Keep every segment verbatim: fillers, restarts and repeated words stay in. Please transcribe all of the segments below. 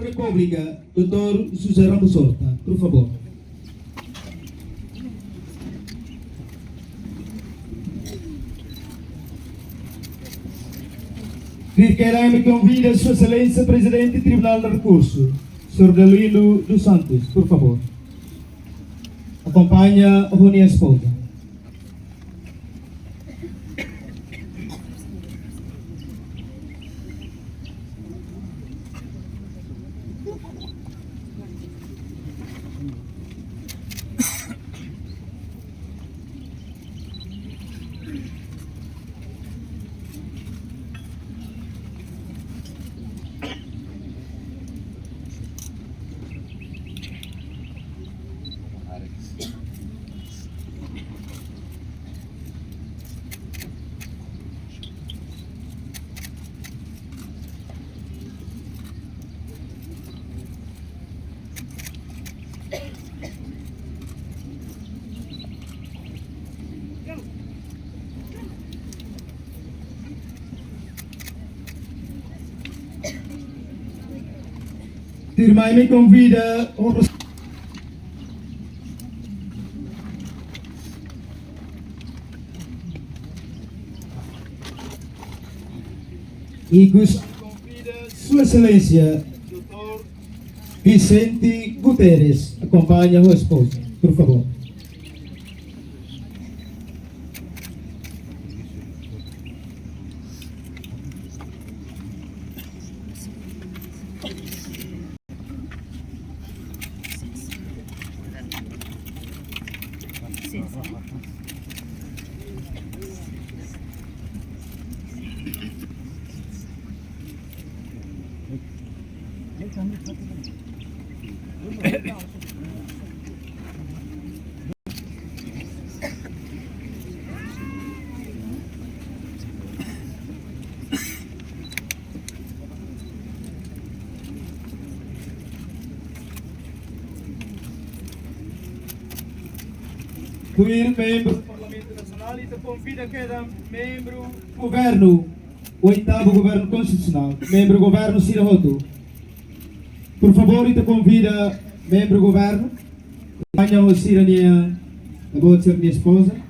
Repúblika, doutór José Ramos Horta, por favór. Tuir kedas, ami konvida Sua Exelénsia Prezidente Tribunál de Rekursu, señór Deolindo dos Santos, por favór. Akompaña ho nia espoza. Tuirmai ami konvida ikus Sua Exelénsia doutór Vicente Guterres, akompaña ho espoza, por favór. Tuir membru Parlamentu Nasionál, ita konvida kedas membru governu, oitavu governu konstitusionál, membru governu sira hotu. Por favór, ita konvida membru governu, akompaña ho sira-nia, avó, sira-nia espoza.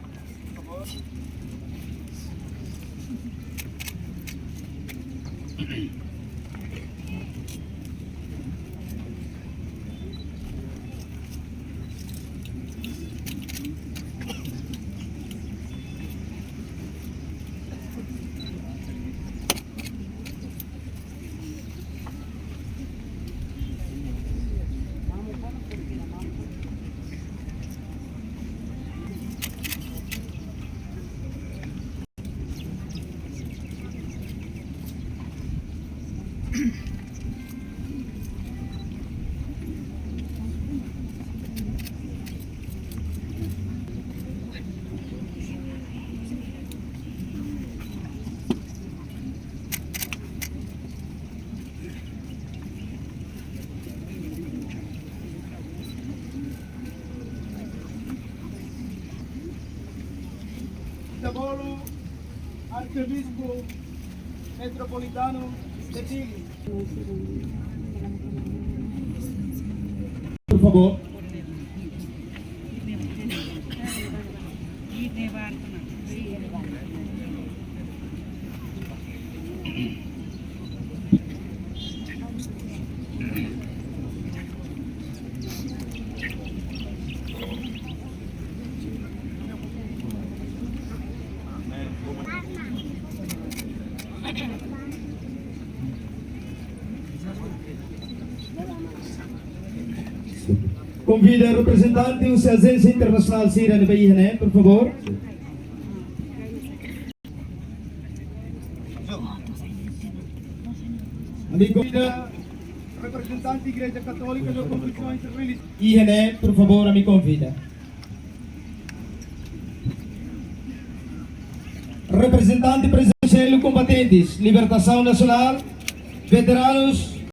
Ita bolu Arzobispu Metropolitanu de Dili. Por favór. Konvida reprezentante husi ajénsia internasionál sira ne'ebé iha ne'e, por favór. Ami konvida reprezentante Igreja Katólika no Konfesaun Interrelijiaza. Iha ne'e, por favór, ami konvida. Reprezentante Prezidensiál Kombatentes Libertasaun Nasionál, veteranus